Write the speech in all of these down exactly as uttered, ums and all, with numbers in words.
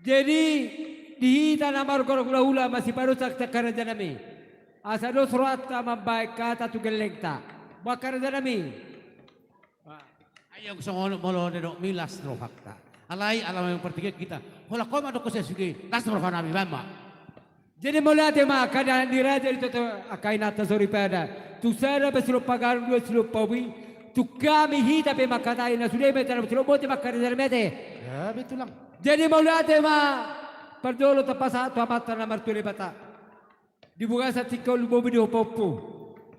Jadi, di hita na marhulahula masipadosak sian harajaon nami. Asa dos rohanta mambahen hata tu gellengta. Boha harajaon nami. Ai songon on molo didok milas rohanta. Alai ala memang partingkian hita. Holan ho ma dohot sian sude las roha nami, bahen ma. Jadi mauliate ma angka dalan ni raja di toto angka inanta soripada. Tung sada pe silompa garu, dua silompa bui. Tung hami hita pe mangkatai na sude ma hita na silompa boti ma angka raja na mete. Ia betul lang. Jadi mauliate ma parjolo tapasahat tu Amanta na martua Debata. Di bagasan tingki on lumobi di ho pahompu.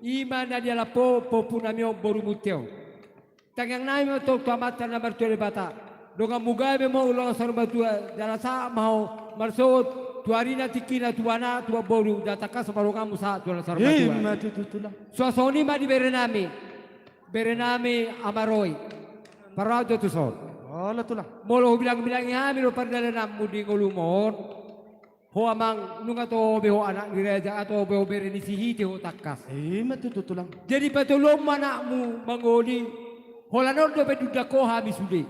I ma na dialap ho pahompu nami on boru Munte on. Tangiang nami ma tong tu Amanta na martua Debata. Donganmu gabe ma ho ulos saur matua jala sahat ma ho marsogot tu ari na tingkina tu anak tu boru jala tangkas ma donganmu sahat tu anak saur matua. Ima tutu tulang. Suang songon i ma di bere nami. Bere nami Ama Roy. Parrohahon jo tuson. Olo tulang. Molo hubilangbilangi hami do pardalananmu di ngolum on. Ho amang, nunga toho be ho anak ni raja, toho be ho bere ni Sihite ho tangkas. Ima tutu tulang. Jadi patoluhon ma anakmu mangoli, holan on dope diundang ho hami sude.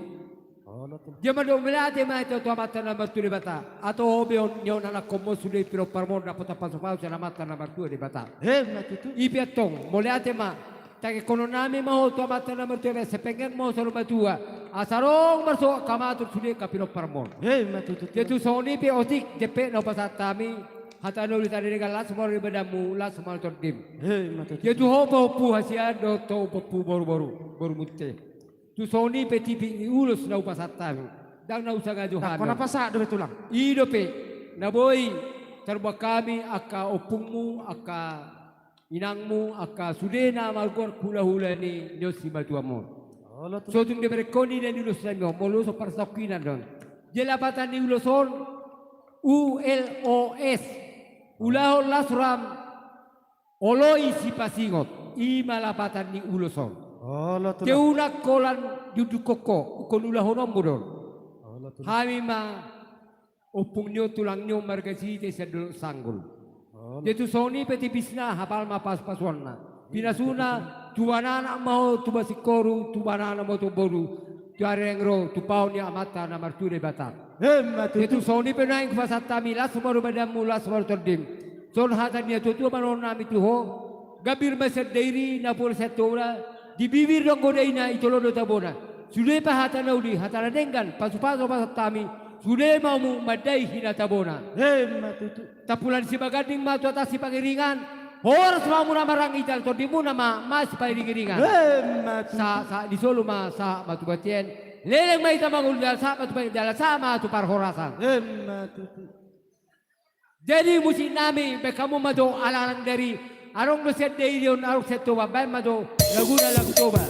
Olo tulang. Jadi mandok mauliate ma hita tu Amanta na martua Debata. Toho be on nion anakkonmu on sude pinomparmu on dapotan pasupasu sian Amanta na martua Debata. Ima tutu. I pe antong mauliate ma. Tangihon nami ma ho tu Amanta na martua Debata, sai penggeng ma ho saur matua. Asa adong marsogot hamatean sude angka pinomparmu on. Ima tutu. Jadi tung songon i pe otik jempek na hupasahat hami. Hata na uli tanda denggan, las ma roha ni badanmu, las ma roha ni tondim. Ima tutu. Jadi tu ho pahompu hasian dohot ho pahompu boruboru, boru Munte. Tung songon i pe tipik ni ulos na hupasahat hami. Ndang na husangajo hami. Ndang hona pasahat dope tulang. I dope na boi tarbuat hami angka ompungmu, angka inangmu, angka sude na margoar hulahula ni nion simatuam on. Olo tulang. Sotung diberengkon i na ni ulos nami on, molo ulos on parsatongkinan do on. Jadi lapatan ni ulos on, U L O S. Ulahon las roham, oloi sipasingot. I ma lapatan ni ulos on. Olo tulang. Teunak holan diundukhon ho, ingkon ulahononmu do on. Olo tulang. Hami ma ompung ni on, tulang ni on marga Sihite sian Dolok Sanggul. Olo. Jadi tung songon i pe tipisna hapal ma pasupasuanna. Pinasuna, tubuan anak ma ho tubuan singkoru, tubuan anak ma ho tubuan boru. Tu ari naeng ro tumpahon ni Amanta na martua Debata. Ima tutu. Jadi tung songon i pe naeng hupasahat hami, las ma roha ni badanmu, las ma roha ni tondim. Songon hata ni natuatua ma dohonon nami tu ho. Gambir ma sian dairi, na pola sian tola, di bibir do anggo daina, di tola do tabona. Sude pe hata na uli, hata na denggan, pasupasu hupasahat hami, sude ma hamu mandai hinatabona. Ima tutu. Tampulan Sibaganding ma tu atas Sipangiringan, horas ma hamu na marang i jala tondimuna ma, ma Sipangiringan. Ima tutu. Sahat, sahat ni solu ma, sahat ma tu bontean, leleng ma hita mangolu jala sahat ma tu bontean jala sahat ma tu parhorasan. Ima tutu. Jadi musik nami, bahen hamu ma jo alang-alang dari, adong do sian dairi on, adong sian Toba, bahen ma jo laguna lagu Toba.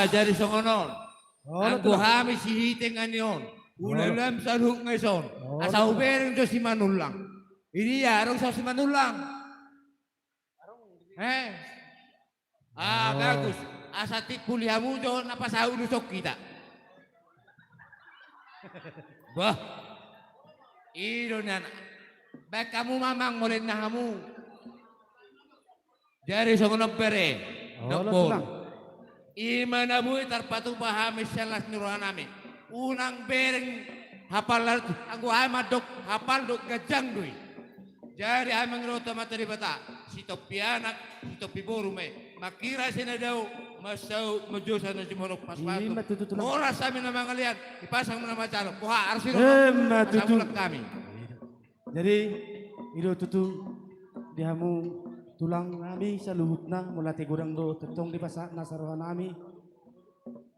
Jadi songon on. Olo, anggo tulang. Hami Sihite nga ni on. Olo. Ulaon saluhutna i son. Olo. Asa hubereng jo Simanullang. Idia, adong so Simanullang? Eh? Ah, oh, bagus. Asa timpuli hamu jo na pasahat ulos on hita. Bah. I do nian. Baen hamu ma amang, molo ninna hamu. Jadi songon on bere. Olo, nokbon. Tulang. I ma na boi tarpatupa hami sian las ni rohanami. Unang bereng hapal, anggo hami mandok hapal dohot ganjang do i. Jadi hami mangido tu Amanta Debata, sitompi anak, sitompi boru ma i. Mangkirap sian na dao, mansaut, manjou sian na jumolo, pasupasu. I ma tutu, tulang. Horas hami na mangalean, dipasang ma na manjalo. Boha, arsi do. I ma tutu. Pasamulak hami. Jadi, i do tutu di hamu tulang nami saluhutna, mauliate godang do tongtong dipasahat nasa rohanami.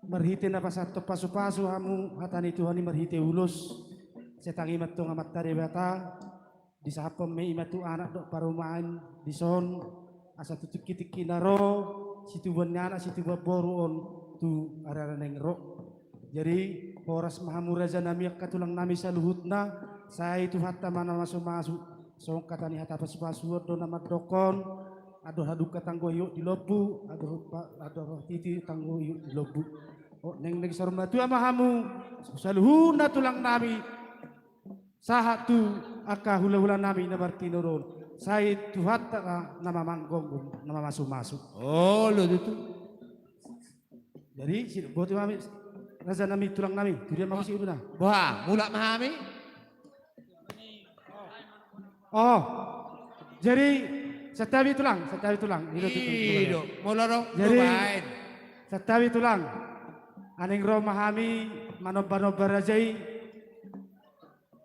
Marhite na pasahathon pasupasu hamu hata ni Tuhan i marhite ulos, sai tangi ma tong Amanta Debata, disahaphon ma i ma tu anak dohot parumaen dison, asa tu tingki-tingki na ro, situbuan ni anak, situbuan boru on tu ari-ari naeng ro. Jadi, horas ma hamu raja nami, angka tulang nami saluhutna, sai Tuhanta ma na mamasu-masu. Songon hata ni hata pasupasuon do na mandokkon, andor hadungka tanggo ihut di lombu, andor pa-, andor hatiti tanggo ihut di lombu. O, naeng, naeng saur matua ma hamu, saluhutna tulang nami, sahat tu angka hula-hula nami na martinodohon. Sai Tuhanta na, na mamanggohon, na mamasu-masu. Olo tutu. Jadi, si-, botima hami, raja nami, tulang nami, tu dia ma hamu si ibuna. Boha, mulak ma hami? Oh. Jadi, santabi tulang, santabi tulang. I do tutu, i do. Molo adong, jadi, baen. Santabi tulang. Naeng ro ma hami manomba-nomba raja i.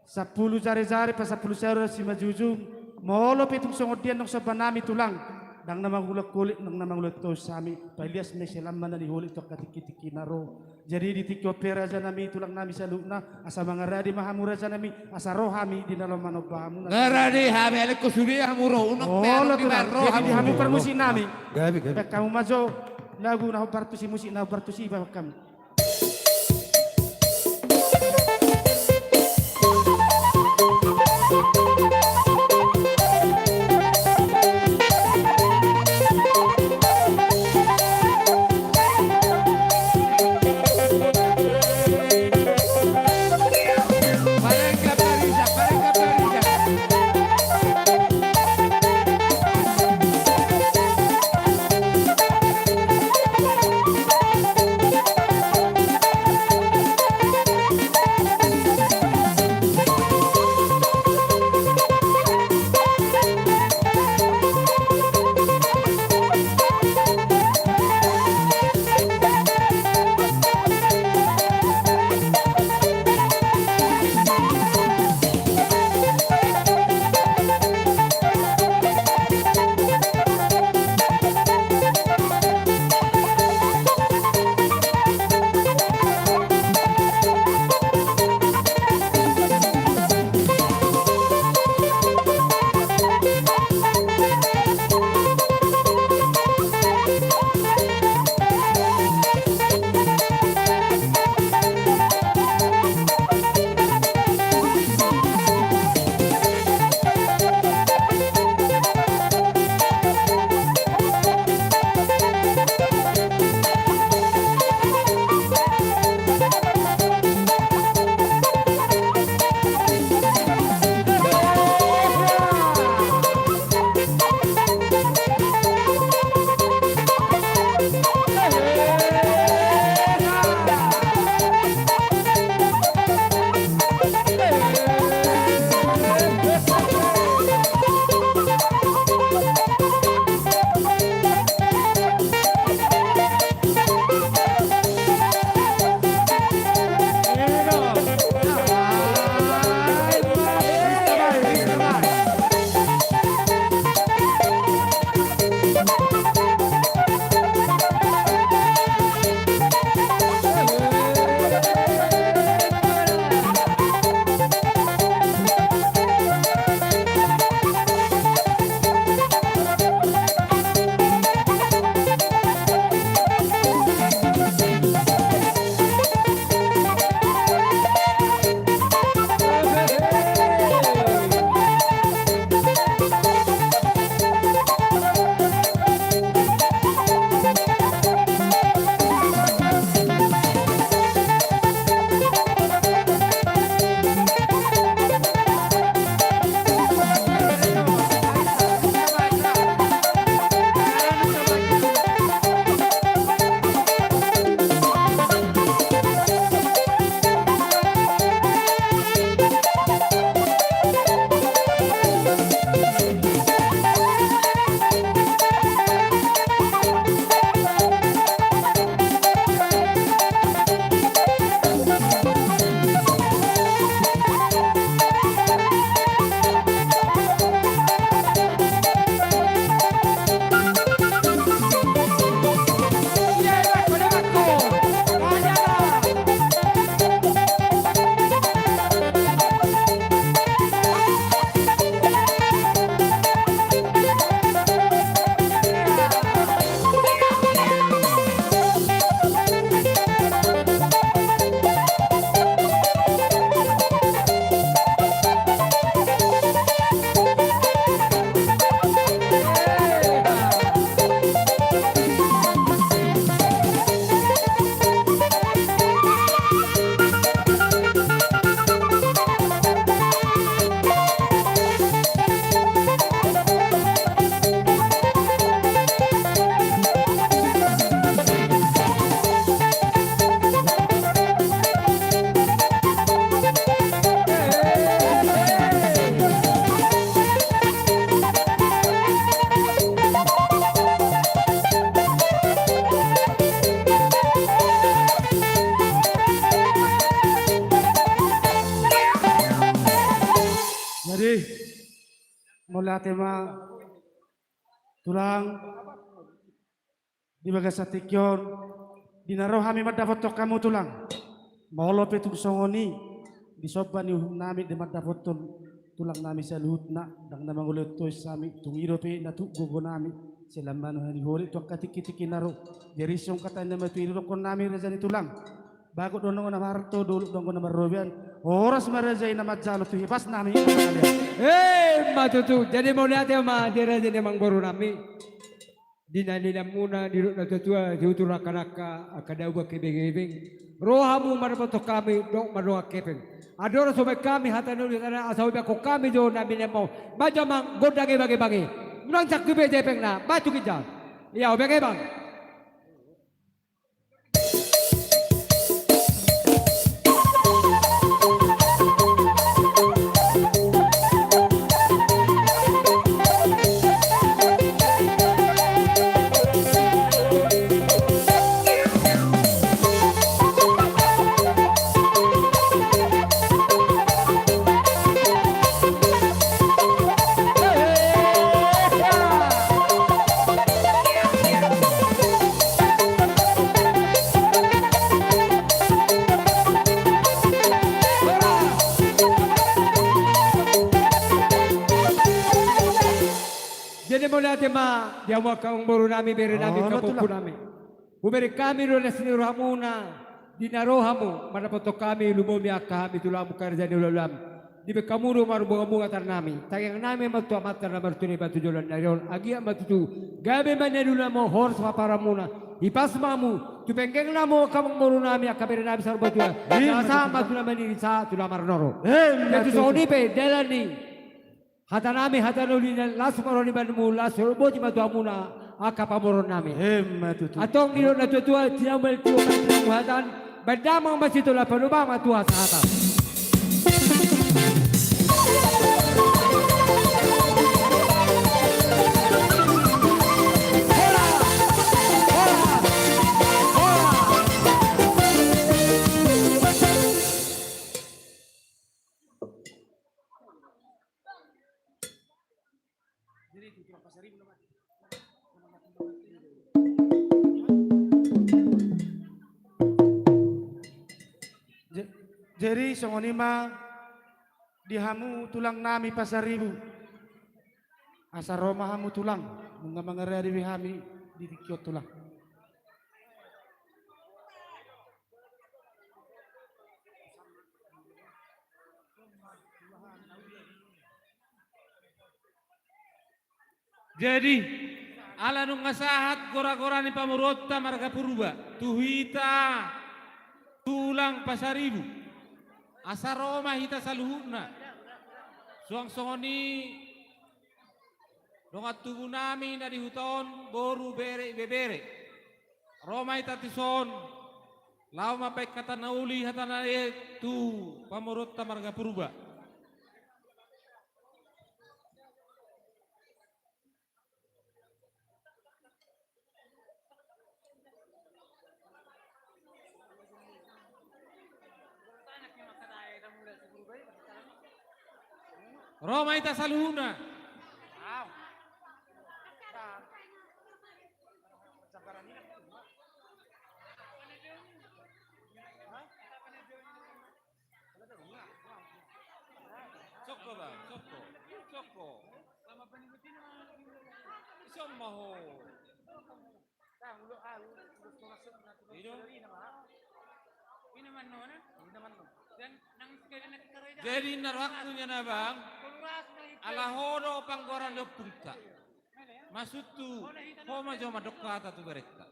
Sampulu jari-jari, pasampulu saur simanjujung. Molo pe tung songon dia annon somba nami tulang, ndang na mangulak holik, ndang na mangulak tohus hami. Palias ma i, sai lam ma na niholik tu angka tingki-tingki na ro. Jadi di tingki on pe raja nami, tulang nami saluhutna, asa mangarade ma hamu raja nami, asa ro hami di na laho manomba hamu. Ngarade hami, alai ingkon sude hamu ro, unang pe. Olo, tulang. Jadi di hamu parmusik nami. Gabe, gabe. Baen hamu ma jo lagu na hombar tusi, musik na hombar tusi, baen hamu. Ate ma, Tulang, di bagasan tingki on, di na ro hami mandapothon hamu, Tulang. Molo pe tung songon i, di somba ni uhum nami di mandapothon tulang nami saluhutna, ndang na mangoloi tois hami, tung i dope na tuk gogo nami, selama nuaeng i hori tu angka tingki-tingki na ro. Jadi songon hata ni natuatua i, didokkon hami raja ni tulang. Bagot do anggo na marhalto, dolok do anggo na marrobean. Horas ma raja i na manjalo tu hipas nami. Emma tutu. Jadi mauliate ma di raja ni amangboru nami. Di na nidaonmuna, didok natuatua, di utur angka angka, angka dao bangke ebeng-ebeng. Ro hamu mandapothon hami, dok mandok hepeng. Andorang so baen hami hata na uli, hata na asa hubaen hami jo na nidaonmuna. Baen jo amang gondang ebang-ebang i. Unang sangkut be hepengna, baen tu ginjang. Ia, hubaen ebang. Jadi mauliate ma di hamu angka amangboru nami, bere nami, pahompu nami. Hubereng hami do las ni rohamuna, di na ro hamu mandapothon hami, lumobi angka hami tulangmu, angka raja ni hula-hulam. Dibaen hamu do marboa-boa hata nami, tangiang nami ma tu Amanta na martua Debata tu joloan ni ari on, anggiat ma tutu gabe ma na niula muna, horas ma paranmuna, hipas ma hamu tu penggeng nami, angka amangboru nami, angka bere nami saur matua. Ima tutu. Sahat ma tu na maniri, sahat tu na marnono. Ima tutu. Jadi songon i pe dalan ni hata nami, hata na uli, na las ma roha ni badanmu, las boti ma tu hamuna angka pamoruon nami. Ima tutu. Antong didok natuatua, tinamul tiop, tinamul hatan, baen damang ma sitolap, padomu ma tu hasahatan. Ja-, jadi songon i ma di hamu tulang nami Pasaribu. Asa ro ma hamu tulang, nunga mangaradi be hami di tingki on tulang. Jadi, ala nunga sahat gora-gora ni pamoruonta marga Purba, tu hita tulang Pasaribu, asa ro ma hita saluhutna. Suang songon i dongan tubu nami na di huta on, boru, bere, ibebere. Ro ma hita tuson, laho mambaen hata na uli, hata na dao tu pamoruonta marga Purba. Ro ma hita saluhutna. Sokko, Bang, sokko. Sokko. Ison ma ho. Ido. Jadi na rohangku nian, Abang, ala ho do panggoaran ni ompungta. Maksudhu, ho ma jo mandok hata tu berenta.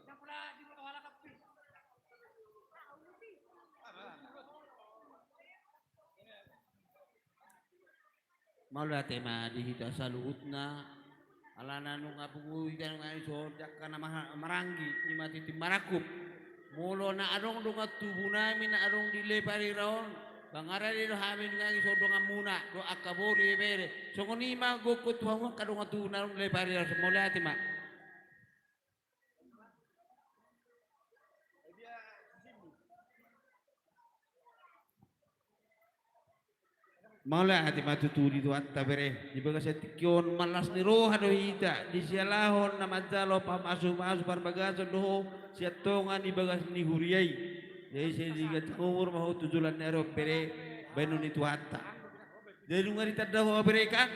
Mauliate ma di hita saluhutna, alana nunga pungu hita nunga dison, jala na maha-, maranggi, i ma tintin marangkup. Molo na adong dongan tubu nami na adong di Leparira on, mangaradi do hami nunga dison donganmuna, dohot angka boru, ibebere. Songon i ma gokhon tu hamu angka dongan tubu na adong di Leparira on, mauliate ma. Mauliate ma tutu di Tuhanta bere, di bagasan tingki on marlas ni roha do hita, di sialahon na manjalo pamasumasu parbagason do ho sian tonga ni bagas ni huria i. Jadi sai diganjang umur ma ho tu joloan ni ari on bere, bahenon ni Tuhanta. Jadi nunga ditanda ho bere kan,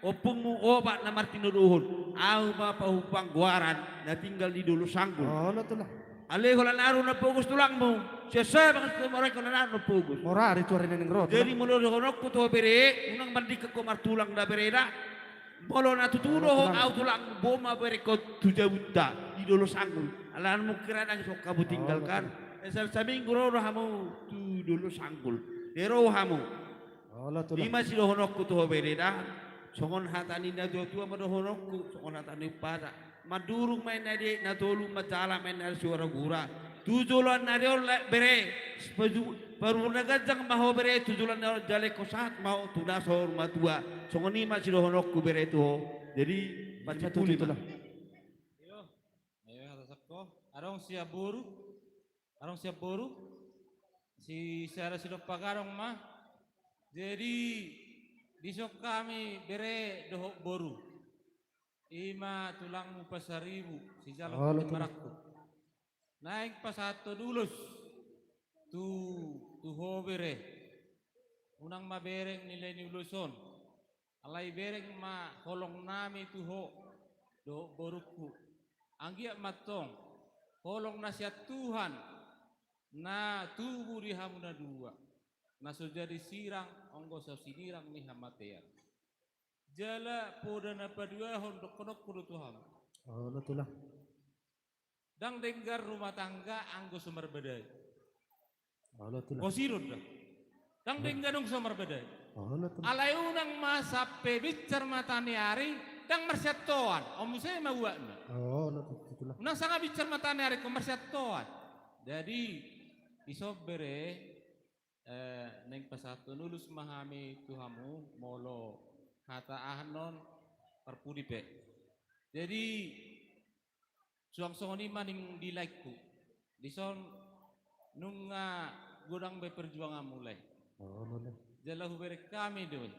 ompungmu opat na martinodohon, ahu ma pahompu panggoaran na tinggal di Dolok Sanggul. Olo tulang. Alai holan ahu na pogos tulangmu, sian sae bagas tu mora i holan ahu na pogos. Mora ari tu ari na naeng ro tulang. Jadi molo dohononku tu ho bere, unang mandingkan ho martulang da bere da. Molo na tutu do ho, olo tulang, ahu tulangmu, boan ma berengkon tu jabunta di Dolok Sanggul. Alana mungkin ndang so hamu tinggal kan. Olo tulang. Asal saminggu ro do hamu tu Dolok Sanggul. Jadi ro hamu. Olo tulang. I ma sidohononku tu ho bere da. Songon hata ni natuatua ma dohononku, songon hata ni umpasa. Mandurung ma inna di na tolu, manjala ma inna di suara gura. Tu joloan ni ari on lae bere, paju-, parumur na ganjang ma ho bere tu joloan ni ari on, jala ingkon sahat ma ho tu na saur matua. Songon i ma sidohononku bere tu ho. Jadi, i ma tutu, pansatuli ma tulang. Iyo. Ayo, hata sangko. Adong sian boru. Adong sian boru. Si sada sidompak adong ma. Jadi, dison hami bere dohot boru. I ma tulangmu Pasaribu, sijalo, olo tulang, di marangkup. Naeng pasahathon ulos tu, tu ho bere. Unang ma bereng nilai ni ulos on. Alai bereng ma holong nami tu ho dohot borungku. Anggiat ma antong holong na sian Tuhan na tubu di hamu na dua, na so jadi sirang, anggo so sinirang ni hamatean. Jala poda na paduahon dohononku do tu hamu. Olo tulang. Ndang denggan rumah tangga anggo so marbadai. Olo tulang. Posidon da. Ndang denggan anggo so marbadai. Olo tulang. Alai unang ma sampe binsar mata ni ari, ndang marsiantoan. On muse ma uakna. Olo tulang. Unang sanga binsar mata ni ari, ingkon marsiantoan. Jadi, dison bere, eh, naeng pasahathon ulos ma hami tu hamu, molo hata aha annon, parpudi pe. Jadi, suang songon i ma ning di laengku. Dison nunga godang be perjuanganmu lae. Olo, lae. Jala hubereng hami do i.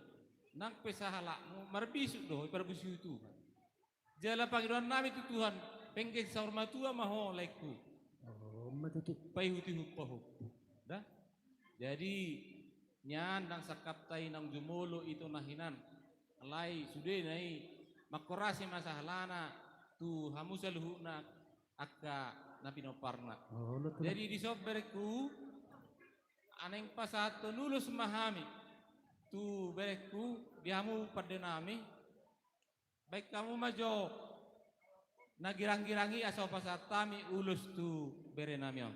Nang pe sahalakmu, marbisuk do ho, i parbisuhi Tuhan. Jala pangidoan nami tu Tuhan, pengge saur matua ma ho laengku. Olo, ma tutu. Paihutihut pahompu. Da? Jadi, nian ndang sangkapta i naung jumolo ito na hinan. Alai sudena i, manghorasi ma sahalana tu hamu saluhutna angka na pinomparna. Olo tulang. Jadi dison berengku, naeng pasahathon ulos ma hami tu berengku, di hamu pande nami. Baen hamu ma jo na girang-girang i asa hupasahat hami ulos tu bere nami on.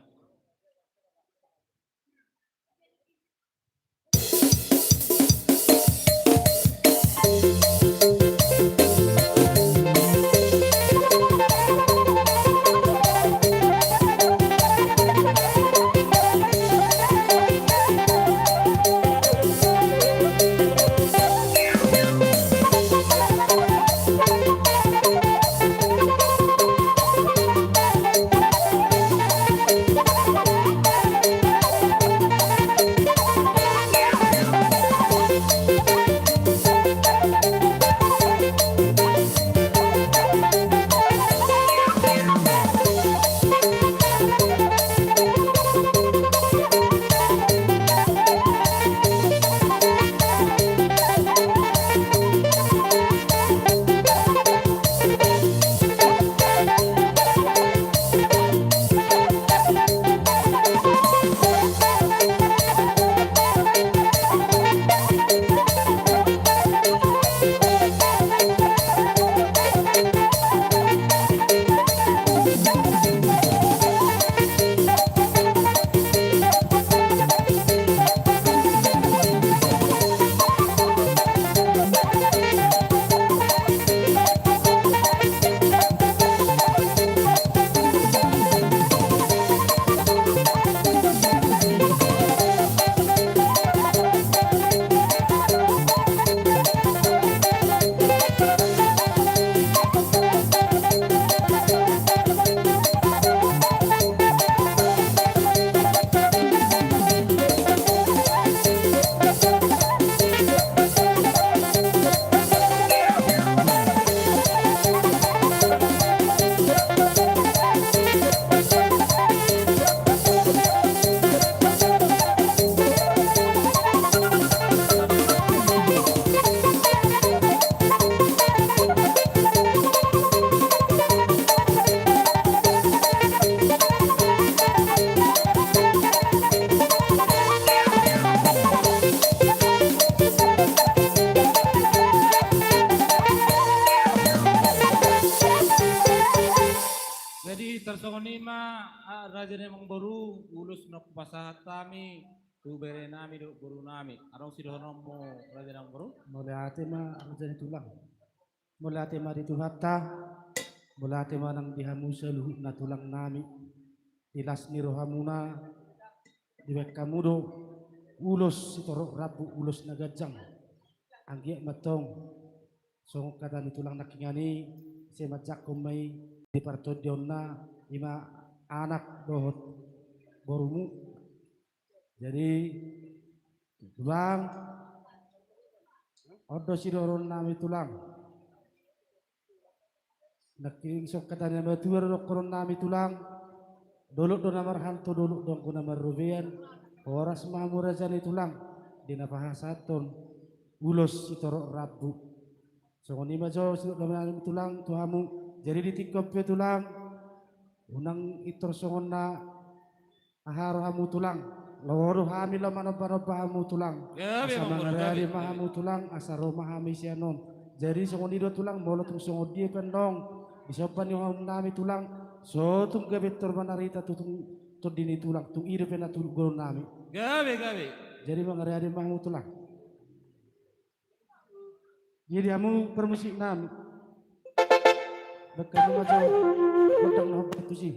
Songon i ma, ah, raja ni amangboru, ulos na hupasahat hami tu bere nami dohot boru nami. Adong sidohononmu, raja ni amangboru? Mauliate ma, raja ni tulang. Mauliate ma di Tuhanta. Mauliate ma nang di hamu saluhutna tulang nami. Di las ni rohamuna, dibahen hamu do ulos sitorop rambu, ulos na ganjang. Anggiat ma antong songon hata ni tulang nangkiningan i, sai manjangkon ma i di partondionna, i ma anak dohot borumu. Jadi, tulang, on do sidohonon nami, tulang. Nangkining songon hata ni natuatua do dohonon nami, tulang. Dolok do na marhalto, dolok do anggo na marrobean. Horas ma hamu, raja ni tulang, di na pasahathon ulos sitorop rambu. Songon i ma jo sidok dalan nami, tulang, tu hamu. Jadi di tingki on pe, tulang, unang pintor songon na aha rohamu, tulang. Laho do hami laho manombanomba hamu, tulang. Gabe, asa amangboru, mangareare gabe, ma gabe hamu, tulang, asa ro ma hami sian on. Jadi songon i do, tulang, molo tung songon dia pe annon disomba ni roha nami, tulang, so tung gabe pintor manarita tu tung tondi ni tulang, tung i dope na tulang dohonon nami. Gabe, gabe. Jadi mangareare ma hamu, tulang. Jadi hamu parmusik nami, bahen hamu ma jo gondang na hombar tusi.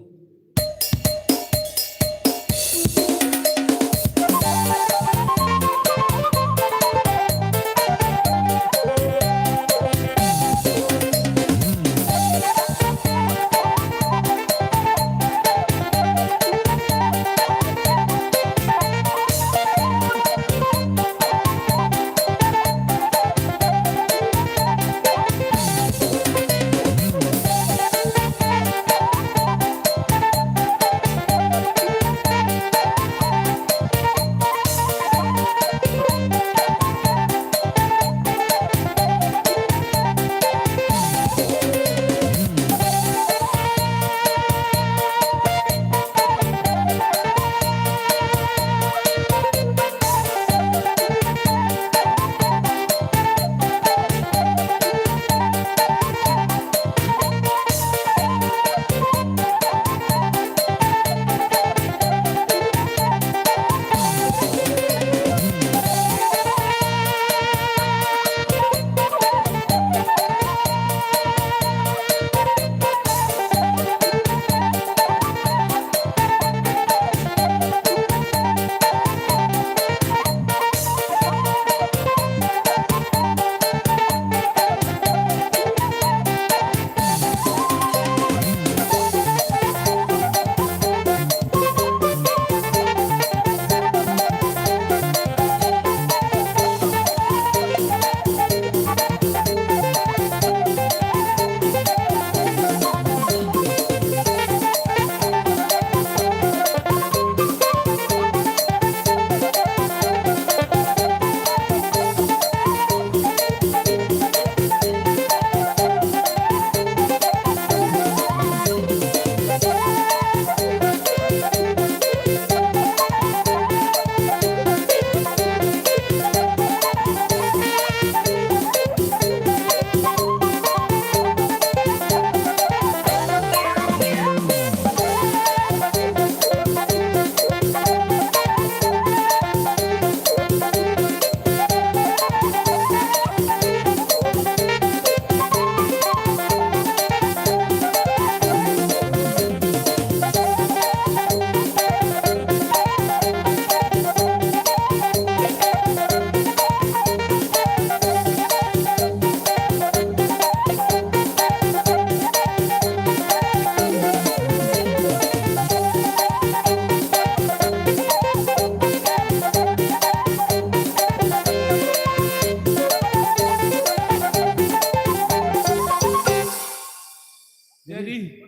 Jadi,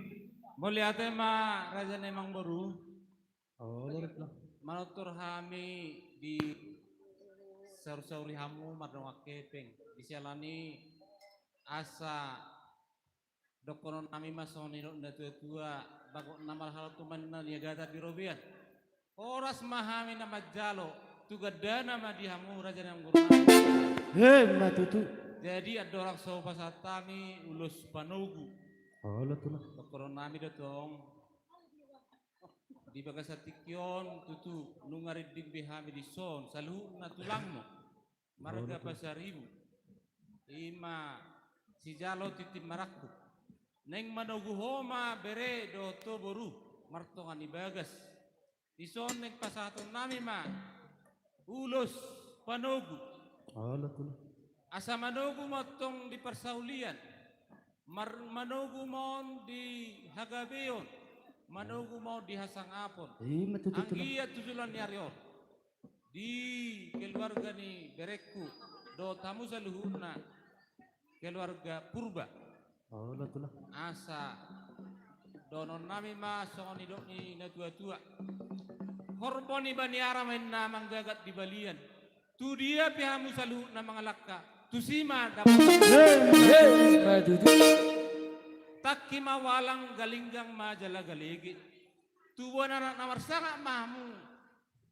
mauliate ma, raja ni amangboru. Oh, lurus lah. Manortor hami di saur-sauri hamu mardongan hepeng. Di siala ni asa dohonon nami ma songon nidok ni natuatua, bagot na marhalto ma ninna niagatan di robean. Horas ma hami na manjalo tu gandana ma di hamu, raja ni amangboru nami. He, ma tutu. Jadi andorang so hupasahat hami ulos panogu. Olo, tulang. Dohonon nami do tong. Di bagasan tingki on tutu nunga rinding be hami dison, saluhutna tulangmu, marga Pasaribu. I ma sijalo tintin marangkup. Naeng manogu ho ma bere dohot ho boru, martonga ni bagas. Dison naeng pasahatonnami ma ulos panogu. Asa manogu ma on tong di parsaulian, mar-, manogu ma on di hagabeon, manogu ma on di hasangapon. Anggiat tu joloan ni ari on, di keluarga ni berengku dohot hamu saluhutna keluarga Purba. Asa dohononnami ma songon nidok ni natuatua: Horbo ni baniara ma inna manggagat di balian. Tu dia pe hamu saluhutna mangalangka, tusi ma dapot. Tangki ma walang, galinggang ma jala galege. Tubuan anak na marsangap ma hamu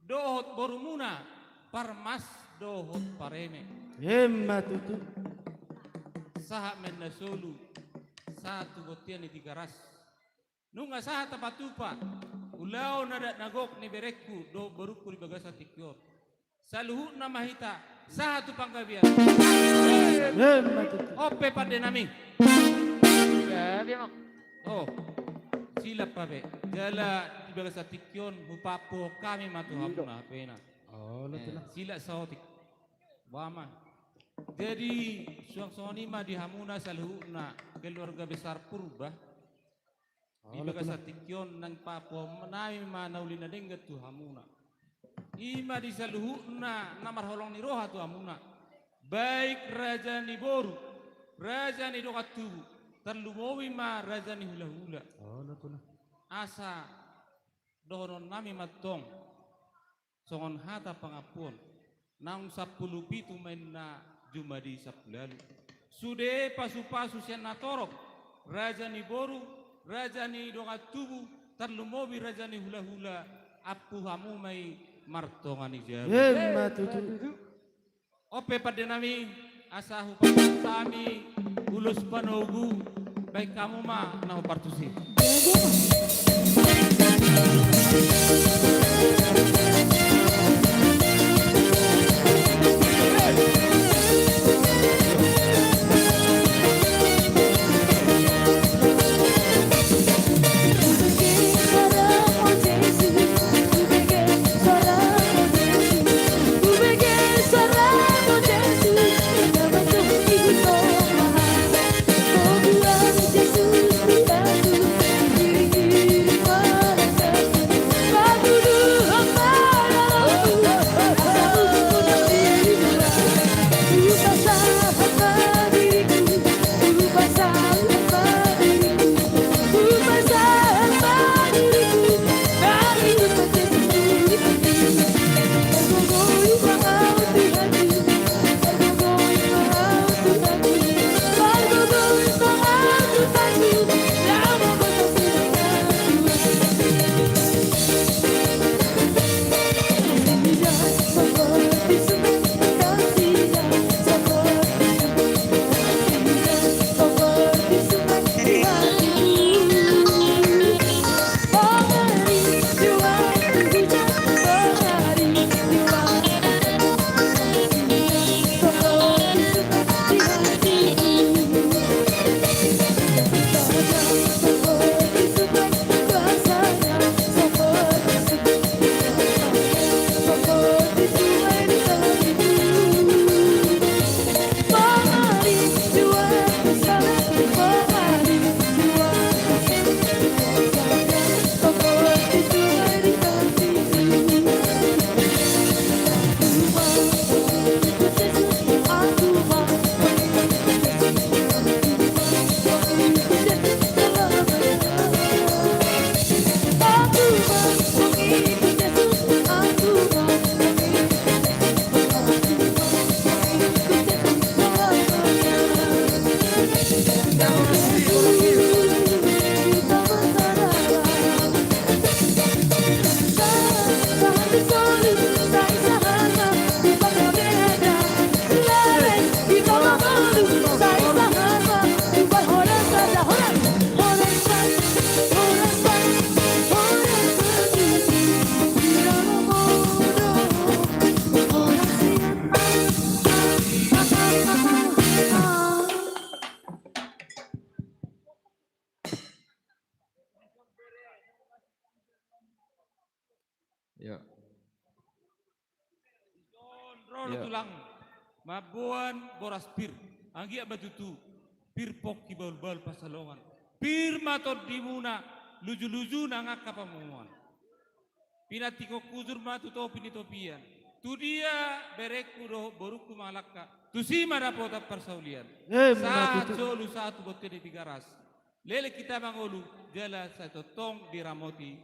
dohot borumuna, parmas dohot pareme. Emma tutu. Sahat ma inna solu, sahat tu bontean ni Tigaras. Nunga sahat tapatupa ulaon adat na gok ni berengku dohot borungku di bagasan tingki on. Saluhutna ma hita sahat tu panggabean. Emma tutu. On pe pandenami. Gabe ma. Oh, silap hape. Jala di bagasan tingki on hupaampu hami ma tu hamuna hapena. Silap saotik. Boha ma. Jadi suang songon i ma di hamuna saluhutna keluarga besar Purba. Di bagasan tingki on naeng paampuhon nami ma na uli na denggan tu hamuna. I ma di saluhutna na marholong ni roha tu hamuna, baik raja ni boru, raja ni dongan tubu, tarlumobi ma raja ni hulahula. Asa dohononnami ma tong songon hata pangampuon: Naung sampulu pitu ma inna jumadi sampulu ualu. Sude pasupasu sian natorop, raja ni boru, raja ni dongan tubu, tarlumobi raja ni hulahula, ampu hamu ma i martonga ni jabu. Emma tutu. On pe pandenami, asa hupasahat hami ulos panogu, baen hamu ma na hombar tusi. Ya. Ison ro do tulang mamboan boras pir, anggiat ma tutu pir pongki bahulbahul pansalongan, pir ma tondimuna lujuluju nang angka pamomoan. Pinantikhon hujur ma tu topi ni topian. Tudia berengku dohot borungku mangalangka, tusi ma dapotan parsaulian. Emma tutu. Sahat solu sahat tu bontean ni Tigaras. Leleng hita mangolu jala sai tongtong diramoti